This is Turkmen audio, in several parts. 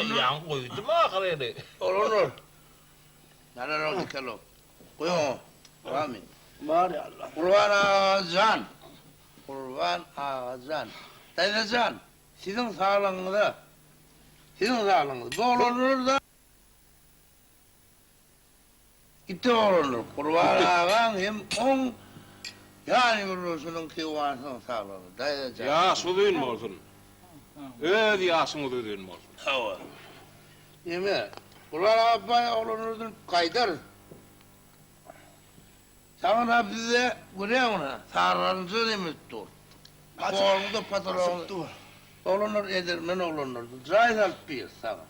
Ýaňy goýdum ahyry. Oglanlar. Nalaro dikelo. Goý oňa. Barmy? Bar ýa Allah. Gurban aga jan. Gurban aga jan. Daýza jan, siziň saglygyňyza. Siziň saglygyňyza. Bu oglanlar-da. Gitdi oglanlar. Gurban agaň hem oň ýan ýoldaşynyň keýwanysynyň saglygyna. Daýza jan. Ýaş uzyn bolsun. Öz ýaşyňyz uzyn bolsun. Hawa. Neme, Gurban aga baý oglanlardan gaýdarys. Saňa bizde görýäňmi, sargaryjy neme dur. Poluňda potologyň dur. Oglanlar edermen oglanlar. Jaý salyp biris saňa.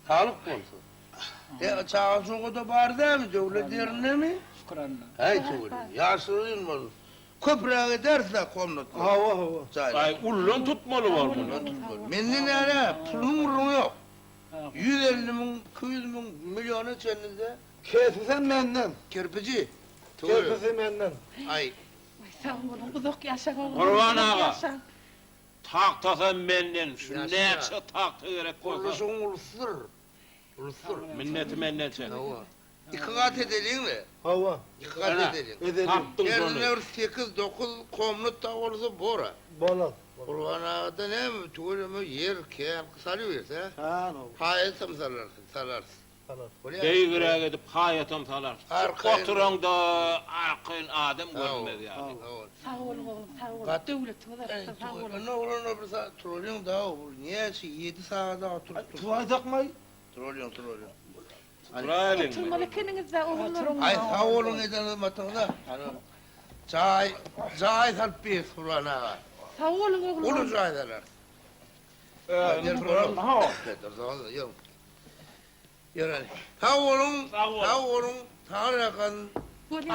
Saglyk bolsun. E, çaga-çuga-da bar dämi, döwlet ýerindemi? Şükür Alla. Häý, tüweleme. Ýaşlygyň bolsun. Köpräk ederis-dä komnatlar. Hawa, hawa. Jaýlar. Aý, ullan tutmaly bor muny. Ullan tutmaly. Mende näle, puluň gürrüňi ýok. 150 müň, 200 müň, milliona çenli-de. Kesisem menden. Kerpiji. Kerpisi menden. Aý. Waý, sag boluň, uzak ýaşaň oglum. Gurban uzak aga. ýaşaň. Tagtasam menden, şu näçe tagta gerek bolsa. Gurluşygyň ulusydyr. Ulusydyr. Minneti menden çek. Hawa. Iki gat edeliň-le. Hawa. Iki gat edeliň. Edeliň. Tapdyň şony. Herdine bir sekiz, dokuz komnat da bolsa bor-a. Bolar. Gurban agada näme, tüweleme ýer kän, salyberse. Kän ol. Haýatam salarsyň, salarys. Salarys. Bolýar. Beýigräk edip haýatam salarys. Arkaýyn. Oturaňda arkaýyn adam görünmez ýaly. Hawa. Sag boluň oglum, sag boluň. Döwletiňiz artsyn, sag boluň. Indi oglanlar bir sagat turalyň dagy, bir näçe, ýedi sagat dagy turup dur. Turaýsakmaý? Turalyň, turalyň. Turaýlyňmy? Oturmaly ekeniňiz-dä, ogullar. Aý, sag boluň eden hyzmatyňyza. Hany, jaý, jaý salyp beris Gurban aga. Sag boluň oglum. Uly jaý salarys. Sag boluň, sag boluň, taňryýalkasyn.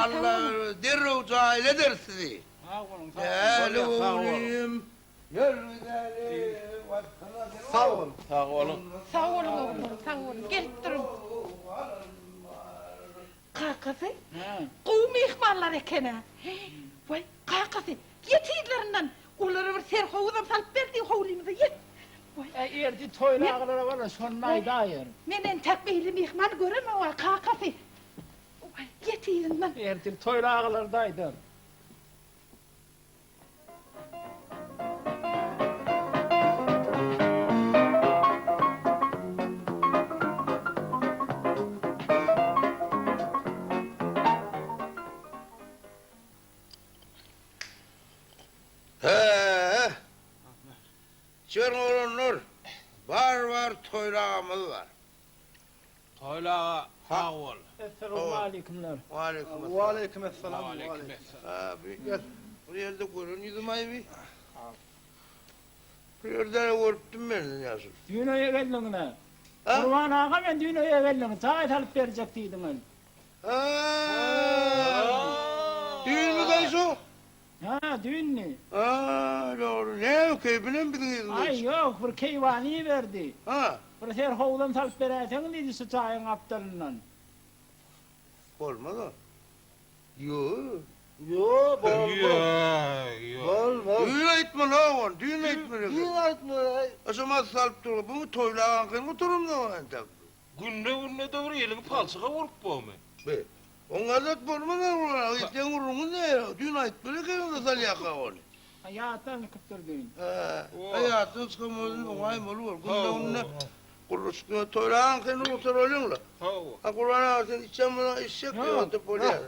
Alla derrew jaýly eder sizi. Sag boluň, sag boluň. Däli oglum, ýör gideli Watana. Sag boluň. Sag boluň. Sag boluň oglum, sag boluň. Gelip duruň. Kakasy, gowy myhmanlar eken-ä. Waý, kakasy, ýet yzlaryndan, olara bir serhowuzam salyp ber diý howlymyza, ýet! Waý. Äý, ertir toýly agalara barlar, şonda aýdaýaryn. Men entäk beýle myhman göremok-a, kakasy. Waý, ýet yzyndan. Ertir toýly agalarda aýdaryn. Hä-ä! Çykaryň oglanlar, bar-bar toýlagymyz bar. Toýly aga sag bol. Essalawmaleýkimler. Waleýkim essalam. Waleýkim essalam. Ha, bi gel. Bu ýerde gören ýüzüm aý bi. Bu ýerde görüpdim men seni ýaşuly. Düýn öýe geldiňiz-ä. Gurban aga men düýn öýe geldiňiz, jaý salyp berjek diýdiňiz. Ha. Düýnmi daýy şu? Hä, düýndi. Ha, dogry. Näme keýpinem biziň yzymyza Aý, ýok, bir keýwany iberdi. Ha. Bir serhowuzam salyp beräýseňiz diýdi şu jaýyň gapdalyndan. Bolmaz o. Ýo. Ýo, bolmaz. Ýo, ýo. Bolmaz. Düýn aýtmaly ogul, düýn aýtmaly. Düýn aýtmaly. Aşamaz salyp dur. Bu toýlagan kyn gutarymda entek. Günde-günde-de bir eliňi palçyga urup bormy? Be, oňa zat bolmaz oglan, seň gürrüňiň ne? Düýn aýtmaly ekeniň-de salýaka ony. Ha, ýatdan çykypdyr düýn. Hä, ha ýatdan çykan bolsa oňaýmaly bor. Günde-günde gurluşyk ýa toýlaň sen rugsat bolýaň-la. Hawa. Ha Gurban aga sen içýän bolsaň içjek ýa-da bolýar.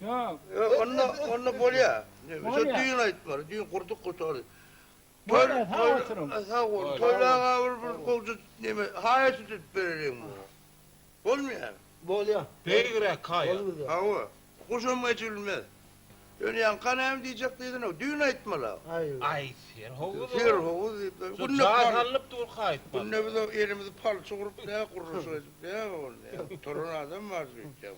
Ýok. Ýok, onda, onda bolýar. Bolýar. Düýn aýtmaly, düýn gurduk gutardy. Bolýar, sag oturyň. Sag bol. Toýlaga bir bir gowja neme haýat edip bereliň muňa. Bolmaýar. Bolýar. Beýigräk haýat. Hawa. Guşam geçirilmez. Ýöne ýaňka näme diýjek diýsene, düýn aýtmaly. Aý, serhowuz. Serhowuz diýip. Günde jaý salnyp durka aýtmaly. Günde biz elimizi palça urup nä gurluşyk edip näme boldy. Turan adam bar şeýtýän.